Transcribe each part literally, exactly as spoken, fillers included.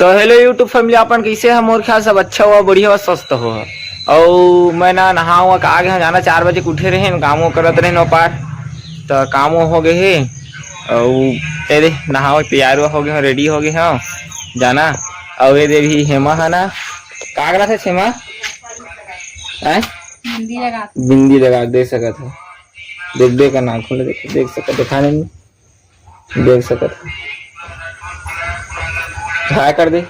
तो hello YouTube family, अपन कैसे ह? मोर ख्याल सब अच्छा हो, बढ़िया हो, स्वस्थ हो। अउ मैं ना नहा उहा के आ गे हंव, जाना चार बजे के उठे रहेन, काम वो करत रहेन ओ पार, त काम वो हो गे हे। अउ ए दे नहा उहा के तैयार हुआ हो गे हंव, ready हो गे हंव जाना। अउ ए दे भी हेमा है ना, का करत हे हेमा? हैं? बिंदी लगा। बिंदी लगा, देख सकत हो, देख देख कर नाखून ले देख, देख सकत, देखा नहीं। देख सकत हव। हाय कर दे।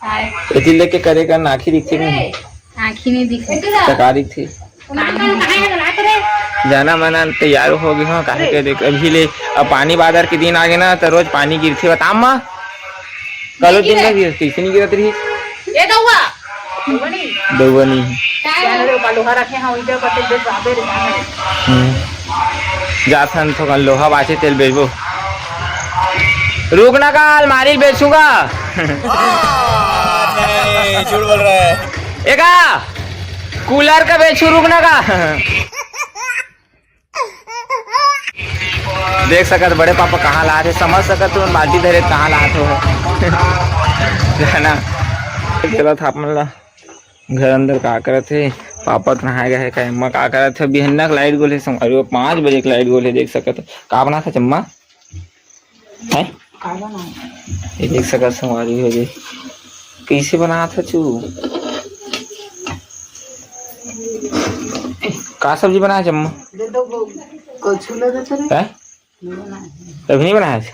हाय। एती लेके करे का आँखी दिखथे कि नहीं? आँखी नहीं दिखथे। त का दिखथे? कान दिखथे। जाना मन तैयार हो गे हंव, काहे के देख अभी ले अब पानी बादर के दिन आ गे ना, त रोज पानी गिरथे। बता अम्मा, कल दिन में गिर, कैसे नहीं गिरत रही? ये दउआ। दउआ नहीं। दउआ नहीं है। का है? लोहा रखे हैं, वही जगह पर तेल बेच, वहाँ पे रिफाइन है। हम्म। जाथन थोकन लोहा बाचे, तेल बेचबो। रुक ना का, अलमारी ल बेचूंगा। नहीं, झूठ बोल रहा है। एका कूलर का बेचू, रुक ना का। देख सकत बड़े पापा कहाँ लात हे, समझ सकत हो बाल्टी धरे कहाँ लात हो। है ना? चलत आप मन ला घर अंदर का करत हे, पापा तो नहाए गए हे, का अम्मा का करत हे, बिहन्ना के लाइट गोल हे संगवारी हो, पाँच बजे के लाइट गोल हे, देख सकत हो। का बनात हे अम्मा? हैं? का बनात हे? ये देख सकत संगवारी हो जे, कैसे बनात हे चू? का सब्जी बनाए हे अम्मा? दे दो वो, कलछुल दे दे रे। हैं? नहीं बनाए हे। अभी नहीं बनाए हे?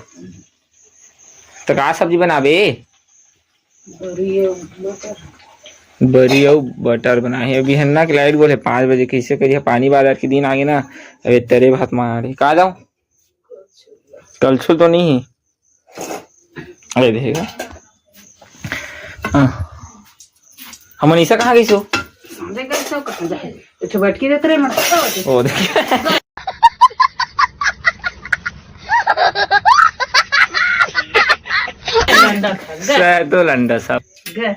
तो का सब्जी बनाबे? बरी अउ बटर। बरी अउ बटर बनाए हे। अभी हन्ना के लाइट गोल हे पाँच बजे, कैसे करिए? पानी बादर के दिन आ गे ना, अबे तरे भात मारे। का जाऊँ? कलछुल तो नहीं हे। अरे देखेगा। हाँ। हमन ऐसा कहाँ गई सो? देख गई सो कहाँ जाए? एक ठो बैठ के देते रहे, मत ओ, देखिए। लंडा था, ग। सह तो लंडा साहब। ग।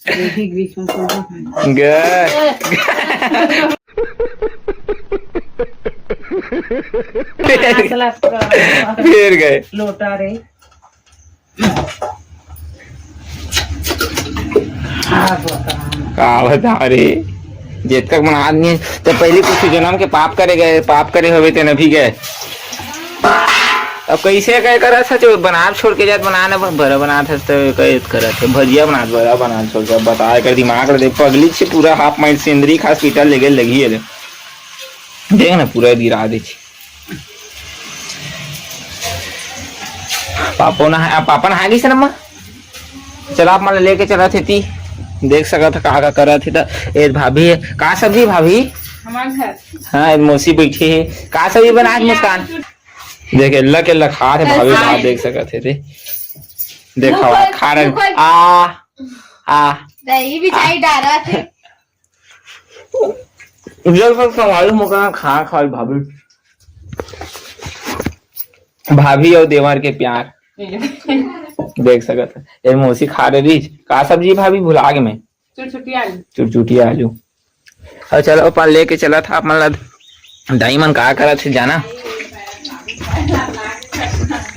देखिए, ग्रीस में कौन सा है? ग। असला फिर गए। लोटा रे। का बता रे, जेतका मन आदमी हे, त पहली कुछ जनम के पाप करे गए, पाप करे होवे, तेन अभी गए। अब कैसे कहे करत हे, जो बनाब छोड़ के जात, बनाना ब-, बरा बनात हे, तो कहे करत हे, भजिया बनात, बरा बनात छोड़ के, अब बताए कर दिमाग ल दे, पगली छे पूरा हाफ माइंड सेंदरी खास पीटा लेगे लगी हे। देख ना, पूरा गिरा दे छे। पापो नहा, पापा नहा गिस ना अम्मा? चला, आप मन लेके चलत हे ती। देख सकत ह का का करत हे त। ए भाभी हे। का सब्जी भाभी? हमार घर। हाँ, ए मौसी बैठी हे। का सब्जी बनाए हे मुस्कान? देख, एल्ला के एल्ला खात हे भाभी, भात देख सकत हे रे। देखा, खा रहे। आ, आ। दही भी चाही डारा थे। जल पर संभालू मोका खा खा भाभी। भाभी अउ देवर के प्यार। देख सकत हे। ए मौसी खा रहे रिच। का सब्जी भाभी, भुला गे मैं। चुटचुटिया आलू। चुटचुटिया आलू। अउ चलो, ओपार लेके चलत हा अपन ला। दाई मन का करत हे जाना।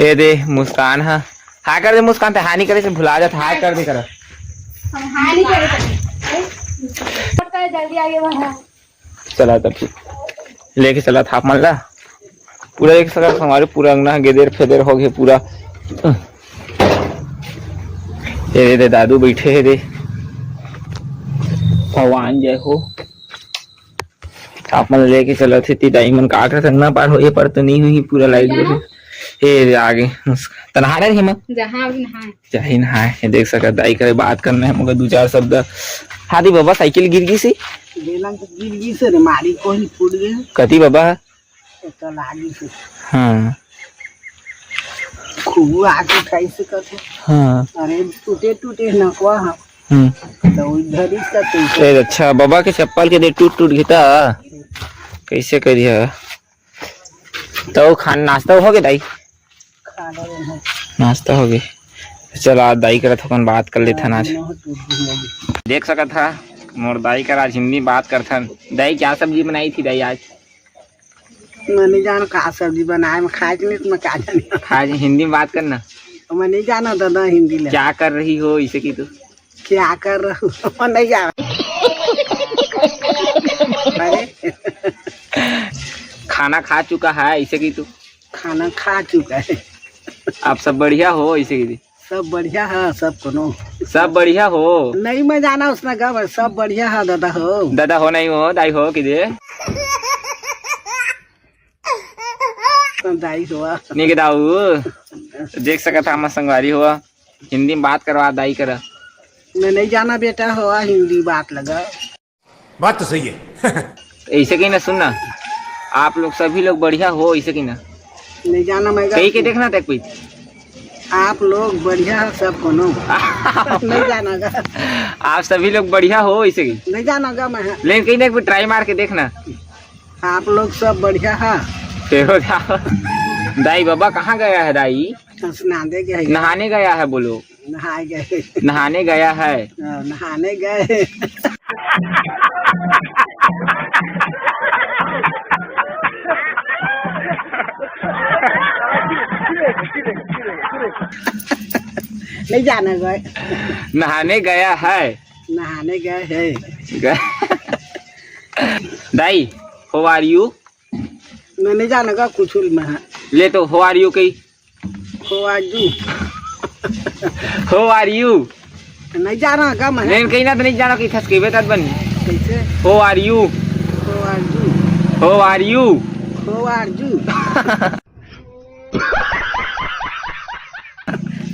ए दे मुस्कान हा। हाय कर दे मुस्कान, ते हाय नहीं करे से भुला जात, हाय कर दे करत। हम हाय नहीं करे थे। पता है, जल्दी आगे बढ़ा। चला तब ठीक। लेके चलत हा अपन ला। पूरा एक सगा हमारे पूरा अंगना गेदेर फेदेर हो गए पूरा। ए दे दादू बैठे हे दे। भगवान जय हो। आप मन लेके चलत हे ती दाई मन का करत अंगना पार हो, ये पर तो नहीं हुई पूरा लाइट बजे। ए दे आगे। तनहा रहे हेमा। जहाँ अभी नहाए। चाही नहाए हे, देख सकत दाई करे बात करना हे, मगर दू चार शब्द। हाँ दी बाबा, साइकिल गिर गिस हे। बेलन तो गिर गिस हे रे, मारी कोई फूट गए। कती बाबा? तो लागी से। हाँ। खूब आके उठाई से कथे। हाँ। अरे टूटे टूटे नकवा हा। हम्म। तो उधर ही से टूटे। ए, अच्छा, बाबा के चप्पल के दे टूट टूट गिता। कैसे करिया? तो खान नाश्ता हो गया दाई? खा ले रहे हैं। नाश्ता हो गया। चल, आज दाई करा थोकन बात कर लेथन आज। हाँ, टूट गई। देख सकत हा, मोर दाई करा आज हिंदी बात करथन। दाई, क्या सब्जी बनाई थी दाई आज? मैं नहीं जान का सब्जी बनाए, मैं खाए के नहीं, तो मैं क्या जाने। खाए के हिंदी में बात करना। मैं नहीं जाना दादा हिंदी ले। क्या कर रही हो, इसे की तो? क्या कर रही हो? मैं नहीं जाना। अरे, खाना खा चुका है, इसे की तो? खाना खा चुका है। आप सब बढ़िया हो, इसे की तो? सब बढ़िया है, सब कोनो। सब बढ़िया हो। नहीं, मैं जाना उसने गब, सब बढ़िया है दादा हो। दादा हो नहीं हो, दाई हो की दे? दाई हो। नहीं के दाऊ। देख सकत हा, हमर संगवारी हो, हिंदी में बात करवा दाई करा। मैं नहीं जाना बेटा हो, हिंदी बात लगा। बात तो सही है। ऐसे कहीं ना, सुन ना, आप लोग सभी लोग बढ़िया हो, ऐसे कहीं ना। नहीं जाना मैं कहीं के देखना तक कोई। आप लोग बढ़िया है, सब कोनो। नहीं जाना गा। आप सभी लोग बढ़िया हो, ऐसे कहीं। नहीं जाना गा मैं। लेकिन कहीं ना एक बार ट्राई मार के देखना। आप लोग सब बढ़िया है। फिर हो जाओ। दाई बाबा कहाँ गया है दाई? स्नान दे गए। नहाने गया है बोलो। नहाए गए। नहाने गया है। हाँ, नहाने गए। नहीं जाना गए। नहाने गया है। नहाने गए है। ग- दाई, how are you? मैं नहीं जाना गा कुछ में है। ले तो how are you कही। How are you? How are you? नहीं जाना गा मैं। नहीं कहीं ना तो नहीं जाना कि थसकेबे तद बनी। कैसे? How are you? How are you? How are you? How are you?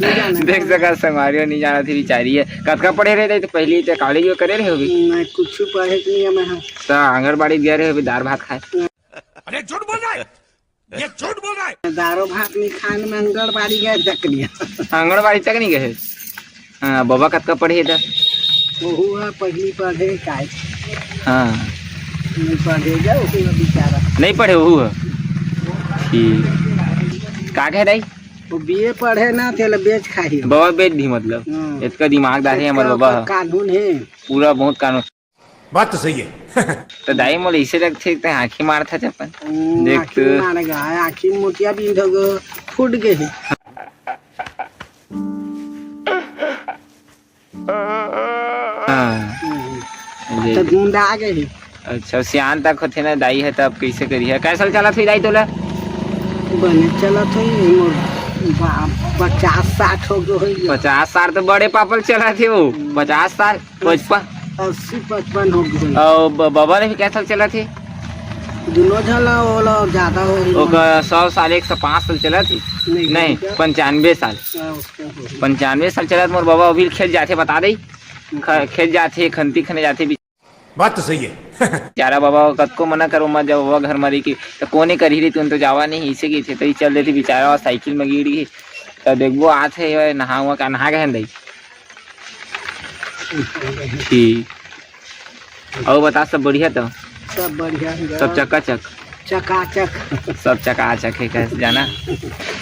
नहीं जाना देख गा। सका संगवारी हो, नहीं जाना थी बिचारी है। कतका पढ़े रहे तो पहली तो कॉलेज में करे रहे होगी। मैं कुछ पढ़े के नहीं है मैं। तो आंगनबाड़ी गए रहे होगी दाल भात खाए। अरे झूठ बोल रहा है, ये झूठ बोल रहा है। दारो भात नहीं खाने में आंगनबाड़ी गए तक नहीं। आंगनबाड़ी तक नहीं गए। हाँ, बाबा कतका पढ़े था? वहू है, पहली पढ़े काय। हाँ। नहीं पढ़े जा, वहू है बेचारा। नहीं पढ़े, वहू है। ठीक। का कहे दाई? वो बीए पढ़े ना, तेला बेच खाही। बाबा बेच दी मतलब? हाँ। इतना दिमागदार है हमारे बाबा। कानून है। पूरा बहुत कानून। बात तो सही है। तो दाई मोला इसे लगथे ते आँखी मारथा अपन। हम्म, देख आँखी तो। मार गा, आँखी मोतिया बिंद हो गो, फूट गए है। हाँ। हम्म। ये। तो गूंदा आ गए है। अच्छा, सियान तक होथे ना दाई है, तब कैसे करी है? कैसल चलत हुई दाई तोला? बने चलत हुई, मोर बा-, पचास साठ हो गए है। पचास साठ तो बड़े पापल चलत है वो। हम्म। पचास साठ। पचपन। अस्सी पचपन हो गए। और ब-, बाबा ने भी कै साल चला थे? दोनों झन ला, वो ला ज्यादा हो गए। ओकर सौ साल, एक सौ पाँच साल चला थे? नहीं, नहीं, नहीं, क्या? पंचानवे साल। हाँ, उसका हो गया। पंचानवे साल चला, मोर बाबा अभी खेत जाथे, बता दे। ख-, खेत जाथे, खंती खने जाथे। बात तो सही है। बेचारा बाबा कतको मना करो मत, जब बाबा घर मरी की, तो कोने करही रही, तुम तो जावा नहीं, इसे की थे, तो ही चल देती बेचारा, और साइकिल में गिर गई। तो देखबो, आथे, नहावा का, नहा गए हैं दाई? ठीक। और बता, सब बढ़िया तो? सब बढ़िया है। सब चकाचक? चकाचक। सब चकाचक है, कैसे जाना?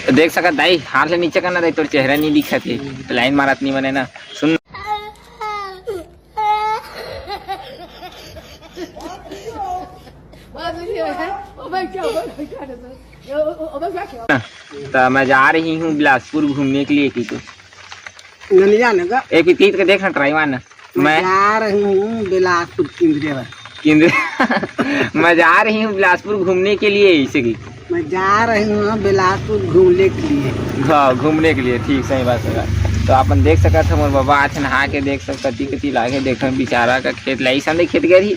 तो देख सकत दाई, हाथ ले नीचे करना दाई, तोर चेहरा नहीं दिखत है, तो लाइन मारत नहीं बने ना। सुन। तो मैं जा रही हूँ बिलासपुर घूमने के लिए, की तो ननिया नगर। एक पीट के देखना, ट्राई मारना। मैं मैं जा रही हूँ बिलासपुर केंद्रीय। केंद्र। मैं जा रही हूँ बिलासपुर घूमने के लिए, इसे की। मैं जा रही हूँ बिलासपुर घूमने के लिए। हाँ, घूमने के लिए, ठीक, सही बात है। तो अपन देख सकत हो, मोर बाबा आज नहा के देख सकत, कति कति लागे, देख बेचारा का खेत लाई संदे खेत गए रही।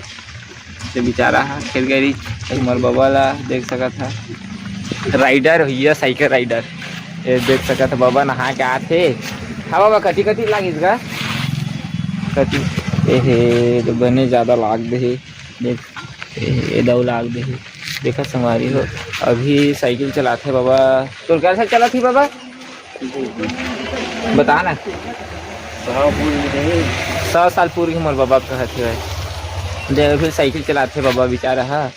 ये बेचारा हा खेत गए रही। ये मोर बाबा ला देख सकत हा, राइडर हुई है, साइकिल राइडर। ये देख सकत हा, बाबा नहा के आथे। हाँ बाबा, कति कति लागिस गा? कति? एहे, तो बने ज्यादा लाग दे हे। देख, ए, ए दऊ लाग दे हे। देखा संगवारी हो, अभी साइकिल चलाथे बाबा। तोर कैसे चलाथी बाबा? बता ना। सौ पूर गे। सौ साल पूर गे मोर बाबा कहत हे। दे, फिर साइकिल चलाथे बाबा, बेचारा हा।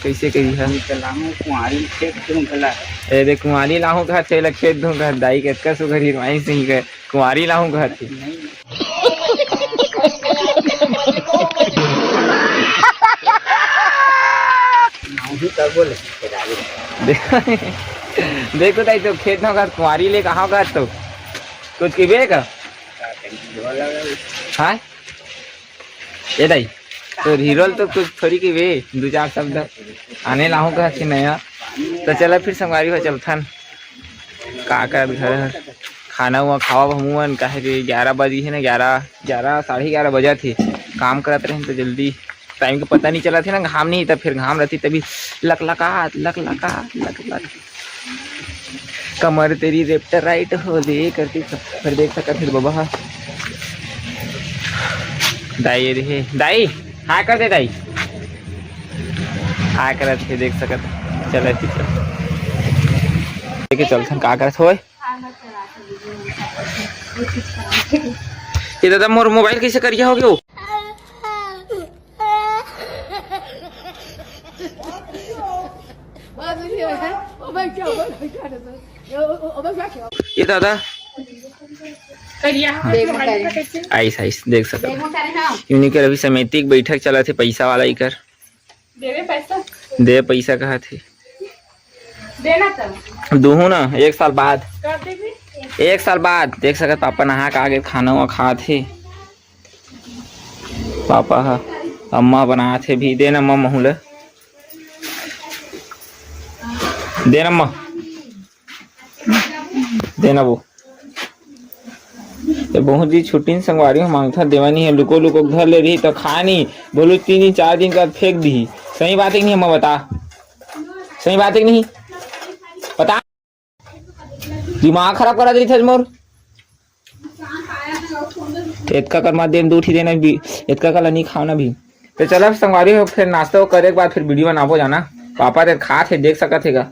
कैसे करी हा? चलाऊं, कुंवारी खेत दूं भला। ए दे, कुंवारी लाहूं कहत हे, ला खेत दूं कहत, दाई के अतका सुघर हिरवाई सिंह के कुंवारी लाहूं कहत हे। नहीं। नाहूं तब बोले, देखो दाई, तो खेत में का कुंवारी ले कहाँ का तो कुछ कहिबे का? हाँ, ए दाई, तो हीरो तो कुछ थोड़ी कहिबे, दू चार शब्द आने लाहूँ का कि नया। तो चला फिर संगवारी हो, चलथन। का करत घर हर खाना हुआ खावा हमन, काहे के ग्यारह बजी है ना, ग्यारह, ग्यारह, साढ़े ग्यारह बजा थे। काम करत रहे तो जल्दी टाइम के पता नहीं चला थे ना, घाम नहीं तो फिर घाम रहती तभी लकलकात, लकलकात, लकलक। कमर तेरी रेप्टर राइट हो दे करती सब। फिर देख सकत फिर बबा हा। दाई ये रहे, दाई, हाय कर दे दाई। हाय करत हे, देख सकत। चल ऐसी चल। देखे चलथन का करत होय। ये दादा मोर मोबाइल कैसे करिया हो गयो? ये दादा। आइस, आइस, देख सकत। यूनिकर अभी समिति के बैठक चलत हे, पैसा वाला इकर। देवे पैसा। दे पैसा कहत हे। देना तो। दूहू ना, एक साल बाद। कर देबे। एक साल बाद देख सकत पापा नहा के आगे खाना हुआ खात हे। पापा ह, अम्मा बनात हे भी। दे ना अम्मा, महू ल दे ना अम्मा, दे ना वो। ये बहुत जी छुट्टी संगवारी हो मांगथा, देवा नहीं है, लुको लुको घर ले रही तो खा नहीं, बोलू तीन दिन चार दिन का फेंक दी। सही बात है कि नहीं अम्मा, बता, सही बात है कि नहीं, बता। दिमाग खराब करा दे रही थे मोर। तो इतका कर मत देन, दू ठी देना भी, इतका कर ला नहीं खाओ ना भी। तो चला संगवारी हो, फिर नाश्ता वो करे के बाद फिर वीडियो बनाबो जाना। पापा तेर खात हे, देख सकत हे गा।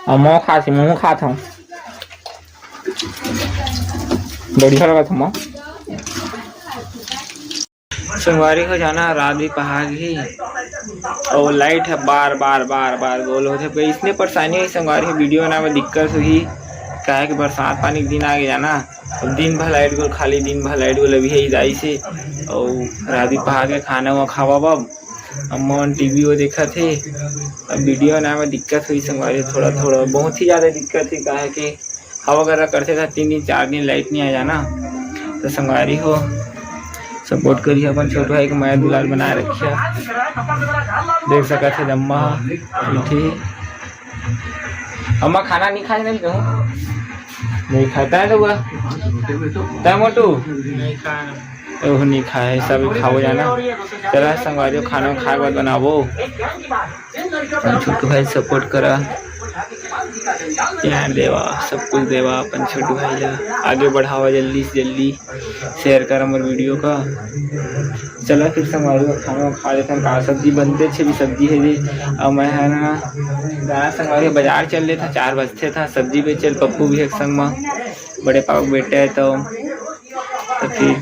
अउ मो खात हे, महू खात हूँ। बढ़िया लगत हे मो। संगवारी हो जाना, रात भी पहा गई। अउ लाइट ह बार बार बार बार गोल होथे। कोई इसने परेशानी होही संगवारी हो, वीडियो बनाए में दिक्कत होही, काहे कि बरसात पानी के दिन आ गया ना। अब दिन भर लाइट गोल, खाली दिन भर लाइट गोल अभी है दाई से। अउ रात भी पहा के खाना हुआ खावा बब, अम्मा मन टीवी वो देखत हे। अब वीडियो बनाए में दिक्कत होही संगवारी हो, थोड़ा थोड़ा, बहुत ही ज्यादा दिक्कत हे, काहे कि हवा गर्रा करथे त तीन दिन चार दिन लाइट नहीं आ जाना। तो संगवारी हो, सपोर्ट करिए अपन छोटू भाई के, मया दुलार बनाए रखिए। देख सकत हे अम्मा ह, ठीक हे। अम्मा खाना नहीं खाए नहीं कहूँ, नहीं खाता है तो हुआ। तय मोटू? नहीं खाए। ओह, नहीं खाए, सब खाओ जाना। चला संगवारी हो, खाना खाए के बाद बनाबो। अपन छोटू भाई सपोर्ट करा। प्यार देवा, सब कुछ देवा अपन छोटू भाई ला। आगे बढ़ावा जल्दी से जल्दी, शेयर कर हमर वीडियो का। चला फिर संगवारी हो, खाना खा लेथन। का सब्जी बनते छे भी सब्जी है जी। अब मैं है ना, गाना संगवारी हो, बाजार चल लेथा, चार बजथे था, सब्जी बेचल पप्पू भी एक संग मा, बड़े पापा के बेटे है तो तो फिर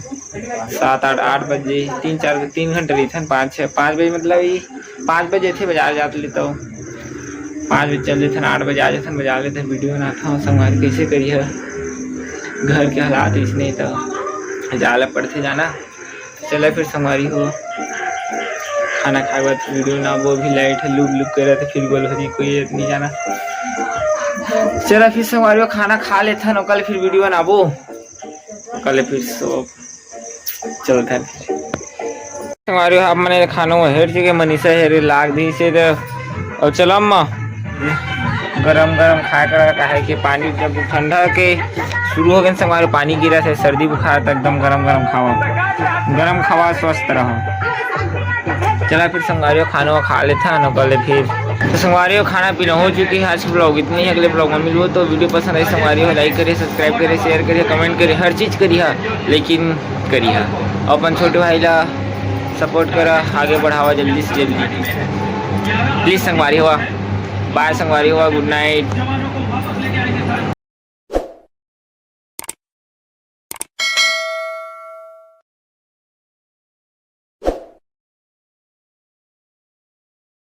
सात, आठ, आठ बजे, तीन, चार, तीन घंटा रहिथन, पाँच, छः, पाँच बजे, मतलब, ये पाँच बजे थे बाजार जात ले तो पाँच बजे चल देथन, आठ बजे आ जाथन, बाजार लेथन, वीडियो बनाथन। संगवारी कैसे करिए, घर के हालात इसने तो जाला पड़थे जाना। चला फिर संगवारी हो, खाना खाए बाद वीडियो बनाबो। अभी लाइट है, लुक लुक करे तो फिर गोल हो जी, कोई नहीं जाना। चला फिर संगवारी हो, खाना खा लेथन, ओकर फिर वीडियो बनाबो। कल फिर सो चलत हन। हमारे आप मने खानो हेर चुके, मनीषा हेरे लाग दी से तो। और चलो अम्मा, गरम गरम खाए कर, काहे कि पानी जब ठंडा के शुरू हो गए संगवारी, पानी गिरा थे, सर्दी बुखार तो एकदम गरम गरम खावा, गरम खावा, स्वस्थ रहो। चला फिर संगवारी हो, खाना खा लेथन, ओकर ले फिर तो संगवारी हो, खाना पीना हो चुकी है। आज के ब्लॉग इतने ही, अगले ब्लॉग में मिलबो। तो वीडियो पसंद आई संगवारी हो, लाइक करिए, सब्सक्राइब करिए, शेयर करिए, कमेंट करिए, हर चीज करिए, लेकिन करिए अपन छोटे भाई ला सपोर्ट करा, आगे बढ़ावा जल्दी से जल्दी प्लीज संगवारी हो। बाय संगवारी हो, गुड नाइट।